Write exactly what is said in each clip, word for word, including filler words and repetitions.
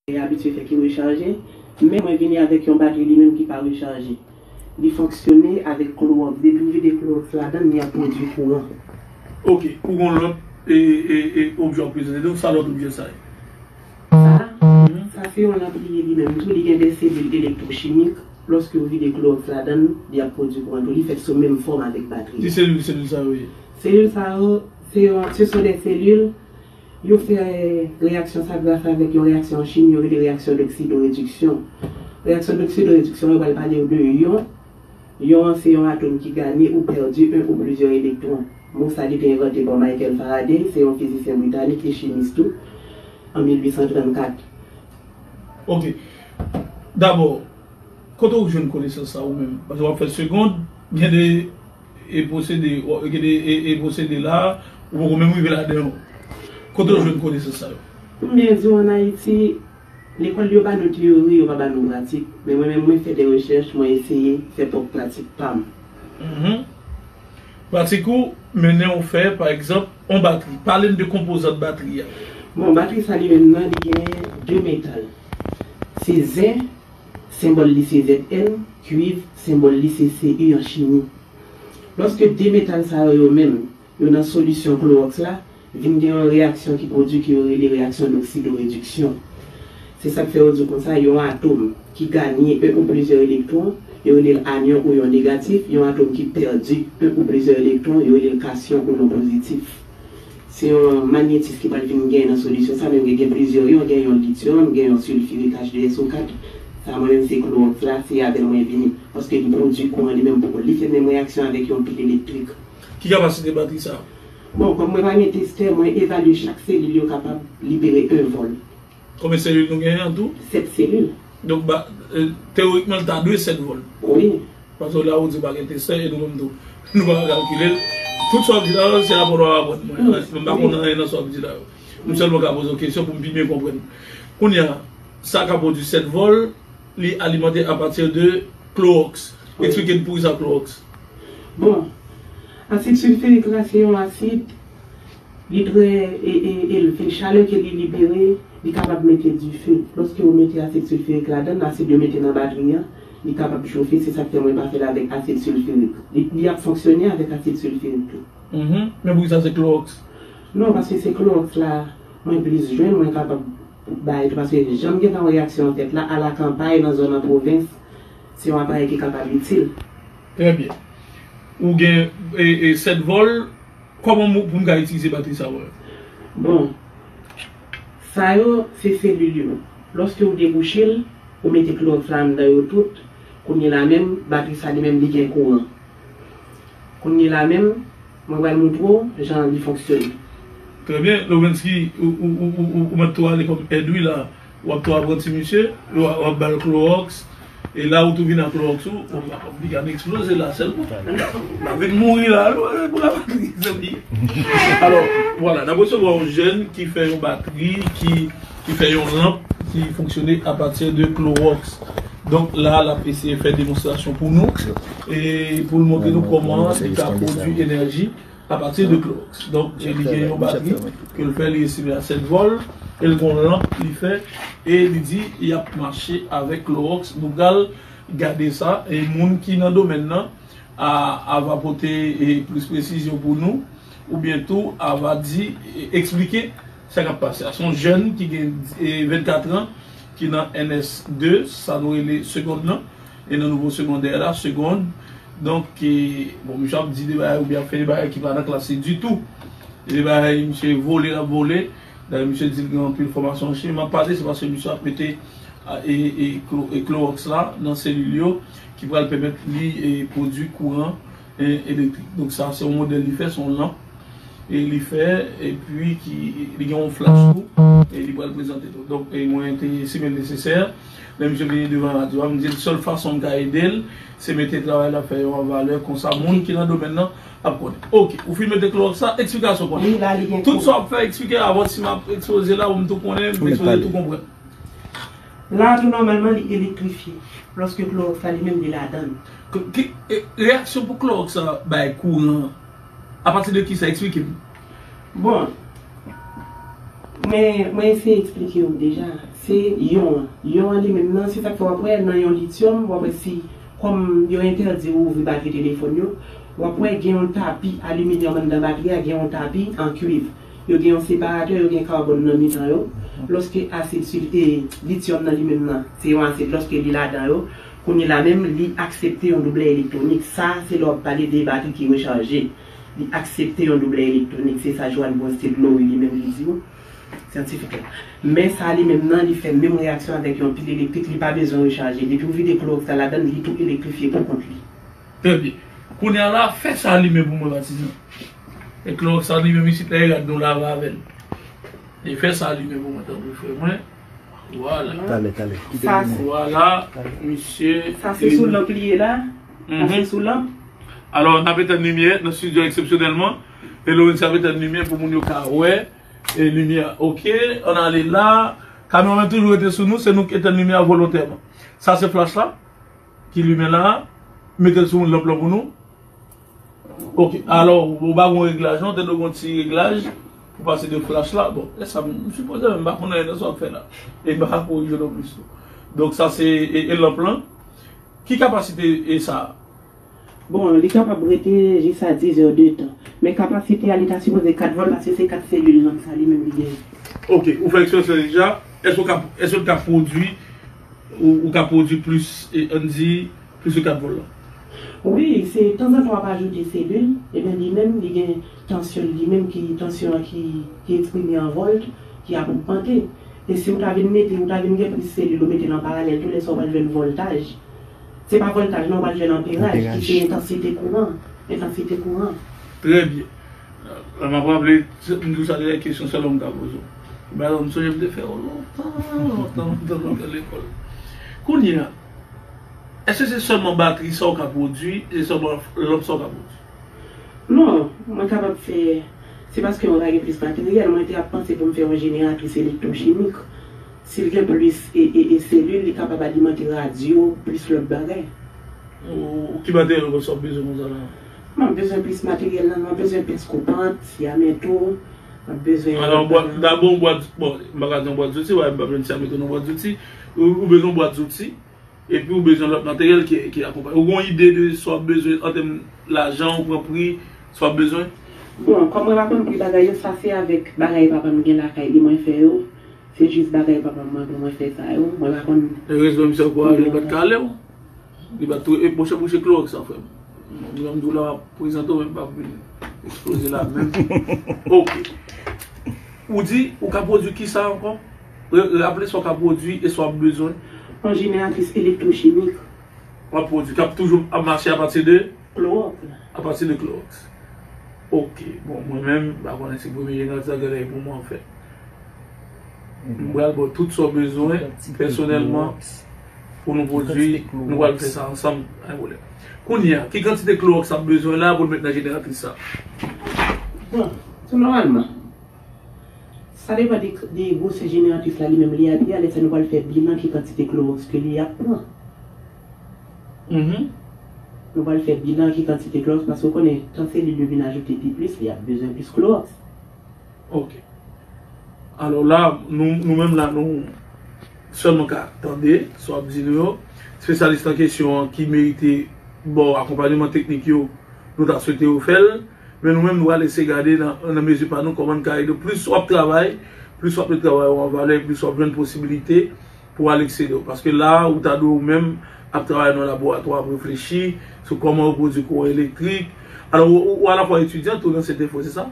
e abitye fè ki rechaje, men mwen vini avèk yon batri li menm ki pa rechaje. Li fonksyone avèk klowòks. Depi w vide klowòks ladan l, li ap pwodui kouran. Ok, ou gon lòt e, e, e, objè w prezante nou, sa lòt objè sa ye? Sa, sa se yon lanp li ye li menm tou, li gen de selil elektwochimik. Lòske w vide klowòks ladan l, li ap pwodui kouran tou. Li fèt sou menm fòm avèk batri. Ki selil, selil sa yo ye? Selil sa yo, se yon, se son de selil. Yo fè reyaksyon sa gras avèk yon reyaksyon an chimi yo rele reyaksyon doksidorediksyon. Reyaksyon doksidorediksyon, yo pral pale w de yon. Yon an se yon atòm ki ganye ou pèdi en ou plizyè elektwon. Mo sa li te envante pa Michael Faraday, se yon fizisyen britanik e chimis tou, an mil uit san trannkat. Ok. Dabò, kote w jwenn konesans sa ou menm? Paske w ap fè segond, gen de e pwosede, gen de e, e pwosede la, ou poko menm rive ladan yo. Kote w jwenn konesans sa yo? Pou m byen di w, ann Ayiti, lekòl yo ba nou teyori, yo pa ba nou pratik. Men mwen menm, mwen fè de rechèch, mwen eseye fè pwòp pratik pa m. Mhm. Pratik ou mennen w fè, pa egzanp, yon batri. Pale m de konpozant batri a. Bon, batri sa li menm nan, li gen de metal. Se zen, senbòl li se Z N, kuiv, senbòl li se C U an chimi. Lòske de metal sa yo, yo menm, yo nan solisyon klowòks la, vin gen yon reyaksyon ki pwodui ke yo rele reyaksyon doksidorediksyon. Se sa k fè yo di w konsa, yon atòm ki ganye en ou plizyè elektwon, yo rele l anyon ou yon negatif, yon atòm ki pèdi en ou plizyè elektwon, yo rele l kasyon ou yon pozitif. Se yon manyetis ki pral vin gen nan solisyon sa, menm gen plizyè yon, gen yon lityòm, gen yon silfirik H de S O kat. Sa mwen menm se klowòks la, se avè l mwen vini, paske li pwodui kouran li menm pou kò l, li fè menm reyaksyon avèk yon pil elektrik. Ki kapasite batri sa? Bon, kòm mwen pa gen testè, mwen evalye chak selil yo kapab libere en vòl. Konbyen selil nou genyen an tou? Sèt selil. Donk, ba, e, teyorikman, l ta dwe sèt vòl. Wi. Paske la ou di pa gen testè e nou menm tou, nou pa ka kalkile l. Tout sa w ap di la, se aprann w ap aprann mwen. Mwen pa konn anyen nan sa w ap di la yo. M sèlman ka poze w kesyon pou m pi byen konprann. Kounye a, sa ka pwodui sèt vòl, li alimante apati de klowòks. Eksplike n poukisa klowòks. Bon, asid silfirik la se yon asid, li trè e, e, elve. Chalè ke li libere, li kapab mete dife. Lòske ou mete asid silfirik ladan l, asid yo mete nan batri an, li kapab chofe, se sa k fè mwen pa fè l avèk asid silfirik. Li, li ap fonksyone avèk asid silfirik tou. Mhm. Men poukisa se klowòks? Non, paske se klowòks la mwen plis jwenn, mwen kapab bay tou, paske jan m gentan wè reyaksyon an fèt la, alakanpay nan zòn an pwovens, se yon aparèy ki kapab itil. Trè byen. Ou gen e, e, sèt vòl, kòman m, pou m ka itilize batri sa yo? Bon, sa yo, se selil yo. Lòske ou debouche l, ou mete klowòks la anndan yo tout, kounye la menm, batri sa li menm li gen kouran. Kounye la menm, mwen pral montre w jan li fonksyone. Trè byen, Lovensky, ou, ou, ou, ou, ou mèt tou ale kòm èd wi la. W ap tou apranti misye, w ap, w ap ba l klowòks, e la ou tou vin ak klowòks ou, w ap, w ap li ka vin eksploze la sèlman. L ap vin mouri la, l ap vin mouri la, mezanmi. Alò, vwala, n ap resevwa yon jèn ki fè yon batri, ki, ki fè yon lanp, ki fonksyone apati de klowòks. Donk la, l ap eseye fè demonstrasyon pou nou, e pou l montre nou kòman li ka pwodui enèji apati de klowòks. Donk, e li gen yon batri ke l fè, li estime a sèt vòl, e l gon lanp li fè, e li di y ap mache avèk klowòks. Nou pral gade sa, e moun ki nan domèn nan a, a va pote, e, plis presizyon pou nou, oubyen tou a va di, e, eksplike sa k ap pase a. Se yon jèn ki gen, e, vennkat an, ki nan N S de, sa nou rele segond lan, e nan nivo segondè la, segond. Donk, e, bon, misye ap di de bagay oubyen ap fè de bagay ki pa nan klas li ditou. E de bagay, misye vole, l ap vole. Dayè, misye di l gen anpil fòmasyon an chimi. M ap pale, se paske misye ap mete, a, e, e, klo-, e klowòks la nan selil yo, ki pral pèmèt li, e, pwodui kouran, e, elektrik. Donk, sa, se yon modèl li fè, se yon lanp. E li fè, epi ki, li gen yon flach tou, e li pral prezante tou. Donk, e mwen te estime l nesesè, lè misye vini devan radyo a, m di l sèl fason m ka ede l, se mete travay l ap fè yo an valè, konsa moun ki nan domèn nan ap konnen. Ok, ou fin mete klowòks la, eksplikasyon konnen. Wi, la li gen kou. Tout sa w ap fè, eksplike avan si m ap ekspoze la, pou m tou konnen, m ekspoze tou konprann. La tou nòmalman li elektrifye, lòske klowòks la li menm li ladan l. K-, ki, e, reyaksyon pou klowòks la bay kouran, apati de kisa? Eksplike m. Bon, mwen, mwen eseye eksplike w deja. Se yon an. Yon an li menm nan, se sa k fè w ap wè nan yon lityòm, w ap wè si, kòm yo entèdi ou ouvri batri telefòn yo, w ap wè gen yon tapi aliminyòm anndan batri a, gen yon tapi an kuiv. Yo gen yon separatè, yo gen kabòn nan mitan yo. Lòske asid sil-, e, lityòm nan li menm nan, se yon asid, lòske li ladan yo, kounye la menm, li aksepte yon doublè elektwonik. Sa, se lè w ap pale de batri ki rechaje. Li aksepte yon doublè elektwonik. Se sa Johann Brunstill Lowry li menm li di w. Syantifik la. Men sa li menm nan, li fè menm reyaksyon avèk yon pil elektrik, li pa bezwen rechaje. Depi w vide klowòks la ladan l, li tou elektrifye pou kont li. Trè byen. Kounye a la, fè sa limen pou mwen, patizan. E klowòks sa limen, isit la, e rad nou lave avè l. E fè sa limen pou mwen, tanpri, frè mwen. Vwala. Talè, talè. Kite Sa, limen. Vwala, misye. Sa se sou lanp li ye la? Sa se Mhm. sou lanp? Alò, n ap etenn limyè nan estidyo eksepsyonèlman. E Lorenzo ap etenn limyè pou moun yo ka wè. E limyè, oke, ann ale la. Kameramann toujou rete sou nou, se nou k etenn limyè a volontèman. Sa se flach la, ki limen la. Mete l sou lanp lan pou nou. Oke, alò, ou pa gon reglaj non, te dwe gon ti reglaj pou pase de flach la. Bon, e sa, m sipoze menm pa konn anyen nan sa w ap fè la. E m pa ka korije non plis tou. Donk sa se, e, e lanp lan. Ki kapasite e sa? Bon, li kapab rete jis a diz è de tan. Men kapasite a, li ta sipoze kat vòlt, paske se kat selil lanp sa li menm li genyen. Oke, ou fè eksperyans la deja. Èske w ka, èske w ka pwodui, ou, ou ka pwodui plis, e, ann di, plis ke kat vòlt lan? Wi, se tanzantan w ap ajoute selil, ebyen li menm, li gen tansyon l, li menm ki tansyon an ki, ki eksprime an vòlt, ki ap ogmante. E si w ta vin mete, ou ta vin gen plis selil, ou mete l an paralèl, tou lè sa w pral jwenn vòltaj. Se pa vòltaj non, w pral jwenn anperaj, ki Anperaj. se entansite kouran. Entansite kouran. Trè byen. La, m ap raple, m di w sa, se de kesyon sèlman m ka poze w. Bagay m sonje m te fè yo lontan, lontan, lontan, lontan lekòl. Kounye a, èske se sèlman batri sa w ka pwodui, se sèlman lanp sa w ka pwodui? Non, mwen kapab fè, se paske mwen pa gen plis materyèl, mwen te ap panse pou m fè yon jeneratris elektwochimik. Si l gen plis e, e, e selil, li kapab alimante radyo, plis lòt bagay. Ou, ki materyèl ou panse w ap bezwen konsa la? M ap bezwen plis materyèl la, m ap bezwen pyès koupant, syameto, m ap bezwen Alò, lòt bwat, bagay. Dabò yon bwat, bon, m pa ka di yon bwat zouti, paske m p ap jwenn syameto nan bwat zouti. Ou, ou bezwen yon bwat zouti, epi ou bezwen lòt materyèl ki, ki akonpaye. Ou gen yon ide de sa w ap bezwen an tèm lajan, ou pran pri, sa w ap bezwen? Bon, kòm mwen pa konn pri bagay yo, sa se avèk bagay papa m gen lakay li mwen fè yo. Se jis bagay papa m mande mwen fè sa yo. Mwen pa konn Erezman, misye ankouraje, li pa t ka ale w. Li pa t tou, e, monchè, bouche klowòks sa, frè m. Mwen, m di w la, m ap prezante w, men m p ap vin eksploze la menm. Oke. Ou di, ou ka pwodui ki sa ankò? Re-, raple sa w ka pwodui e sa w ap bezwen. Yon jeneratris elektwochimik. W ap pwodui, k ap toujou ap mache apati de? Klowòks. Apati de klowòks. Oke. Bon, mwen menm, m pa konnen si premye jeneratris la genlè e pou mwen, anfèt. M pral ba w tout sa w bezwen pèsonèlman pou nou pwodui, nou pral fè sa ansanm, pa gen pwoblèm. Kounye a, ki kantite klowòks ap bezwen la pou l met nan jeneratris sa? Bon, tou nòmalman, sa depann de, de gwosè jeneratris la li menm li ap ye a, lè sa nou pral fè bilan ki kantite klowòks ke li ap pran. Mhm. Nou pral fè bilan ki kantite klowòks, paske w konnen, tan selil yo vin ajoute pi plis, li ap bezwen plis klowòks. Oke. Alò la, nou, nou menm la, nou sèlman ka tande sa w ap di nou yo. Espesyalis nan kesyon an ki merite ba w akonpayman teknik yo, nou ta swete yo fè l. Men nou menm, nou pral eseye gade nan, nan mezi pa nou kòman n ka ede w. Plis w ap travay, plis w ap met travay ou an valè, plis w ap jwenn posibilite pou w al eksede w. Paske la, ou ta dwe ou menm ap travay nan laboratwa, ap reflechi sou kòman yo pwodui kouran elektrik. Alò, ou, ou, ou alafwa etidyan tou nan Sentenfo, se sa?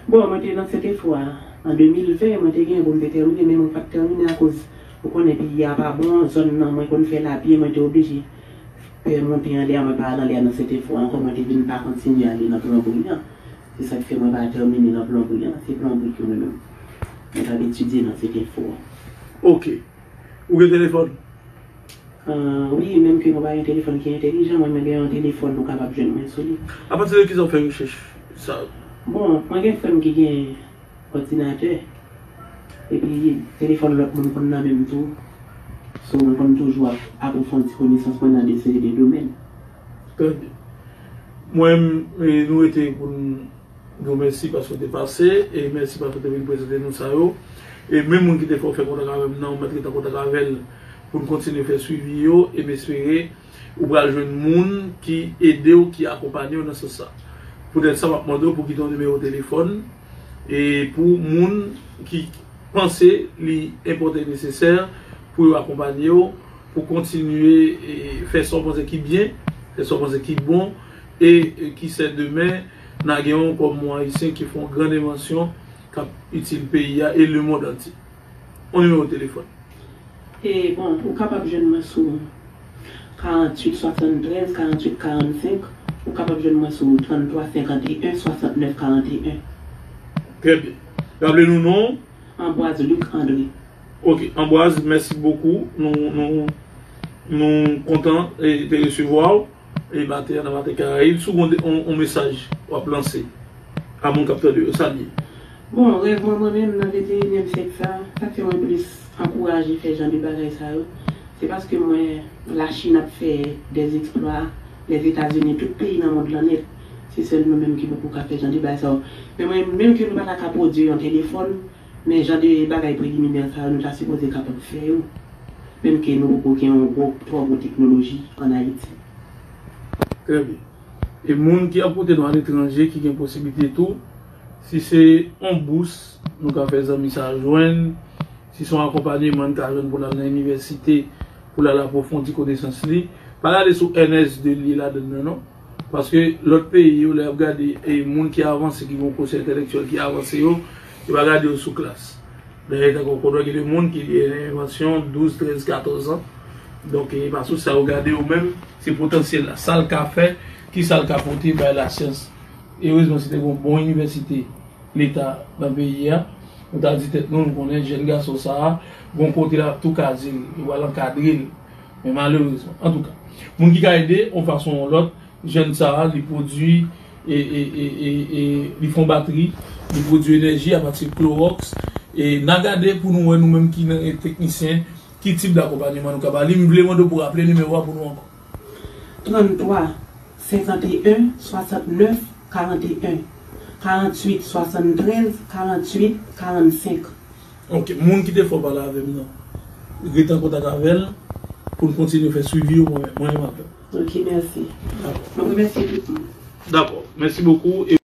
Bon, mwen te nan Sentenfo a, an de mil ven, mwen te gen pou m te tèmine, men mwen pa t tèmine akoz, ou konnen, peyi a pa bon, zòn nan, mwen konn fè lapye, mwen te oblije fè monte anlè a, mwen pa al anlè a nan Sentenfo ankò, mwen te vin pa kontinye ale nan plonbri an. Se sa k fè mwen pa tèmine nan plonbri an, se plonbri ke mwen menm mwen t ap etidye nan Sentenfo a. Oke. Ou gen telefòn? Ah, wi, menm ke nou pa gen telefòn ki entèlijan, mwen, mwen gen yon telefòn, nou kapab jwenn mwen sou li. Apati de kisa w fè rechèch sa yo? Bon, mwen gen frè m ki gen òdinatè, epi telefòn lòt moun konn nan men m tou. So, mwen konn toujou ap apwofondi konesans mwen nan de seri de domèn. Trè byen. Mwen, e, nou rete pou n di w mèsi paske w te pase, e mèsi paske w te vin prezante nou sa yo. E menm moun ki te fè w fè kontak avè m nan, ou mèt ret an kontak avè l pou n kontinye fè swivi yo, e m espere ou pral jwenn moun ki ede w, ki akonpanye w nan sans sa. Poutèt sa, m ap mande w pou kite yon nimewo telefòn, e pou moun ki panse li enpòtan e nesesè pou yo akonpanye w, pou kontinye, e, fè sa w panse ki byen, fè sa w panse ki bon, e, e ki sè demen, n a gen yon kòm yon Ayisyen ki fè yon gran envansyon k ap itil peyi a e lemonn antye. Yon nimewo telefòn. E bon, ou kapab jwenn mwen sou karanntuit swasanntrèz karanntuit karannsenk, ou kapab jwenn mwen sou tranntwa senkanteyen swasannnèf karanteyen. Trè byen. Raple nou non. Ambroise Luc André. Ok, Ambroise, mèsi bokou. Nou, nou, nou kontan, e, de resevwa w. E maten an nan Maten Karayib, si w gen yon, yon mesaj w ap lanse a moun k ap tande yo, sa l ye? Bon, rèv mwen, mwen menm, nan venteyinyèm syèk sa, sa k fè mwen plis ankouraje fè jan de bagay sa yo, se paske m wè Lachin ap fè des exploits, Lèzetazini, tout peyi nan mond lan nèt. Se sèl nou menm ki poko ka fè jan de bagay sa yo. Men mwen, menm ke nou pa ta ka pwodui yon telefòn, men jan de bagay preliminè sa yo, nou ta sipoze kapab fè yo. Menm ke nou poko gen yon gwo, twò gwo teknoloji ann Ayiti. Trè byen. E moun ki ap koute nou aletranje, ki gen posiblite tou, si se yon bous nou ka fè zanmi sa a jwenn, si se yon akonpanyeman n ka jwenn pou l al nan inivèsite, pou l al apwofondi konesans li, pa gade sou N S de l ye ladann nan non. Paske lòt peyi yo, lè y ap gade, e, moun ki avanse, ki gen yon kosyon entèlektyèl ki avanse yo, yo pa gade yo sou klas. Dayè, tankou w konnen gen de moun ki gen envansyon douz, trèz, katòz an. Donk, e pa sou sa yo gade yo menm, se potansyèl la. Sa l ka fè, ki sa l ka pote bay lasyans. Erezman, si te gen yon bon inivèsite leta nan peyi a, nou ta di tèt nou, nou konnen jèn gason sa a, gon kote l ap tou kaze l, yo pral ankadre l. Men malerezman, antouka, moun ki ka ede, yon fason ou yon lòt, jèn sa a, li pwodui, e, e, e, e, e, li fè yon batri, li pwodui enèji apati klowòks. E n a gade pou nou wè nou menm ki nan, e, teknisyen, ki tip dakonpanyeman nou ka ba li. M vle mande w pou w raple nimewo a pou nou ankò. Tranntwa senkanteyen swasannnèf karanteyen, karanntuit swasanntrèz karanntuit karannsenk. Ok, moun ki te fè w pale avè m nan, rete an kontak avè l pou n kontinye fè swivi yo, mwen menm, mwen menm avè l. Ok, mèsi. Dakò. Mwen remèsye tout moun. Dakò, mèsi bokou. E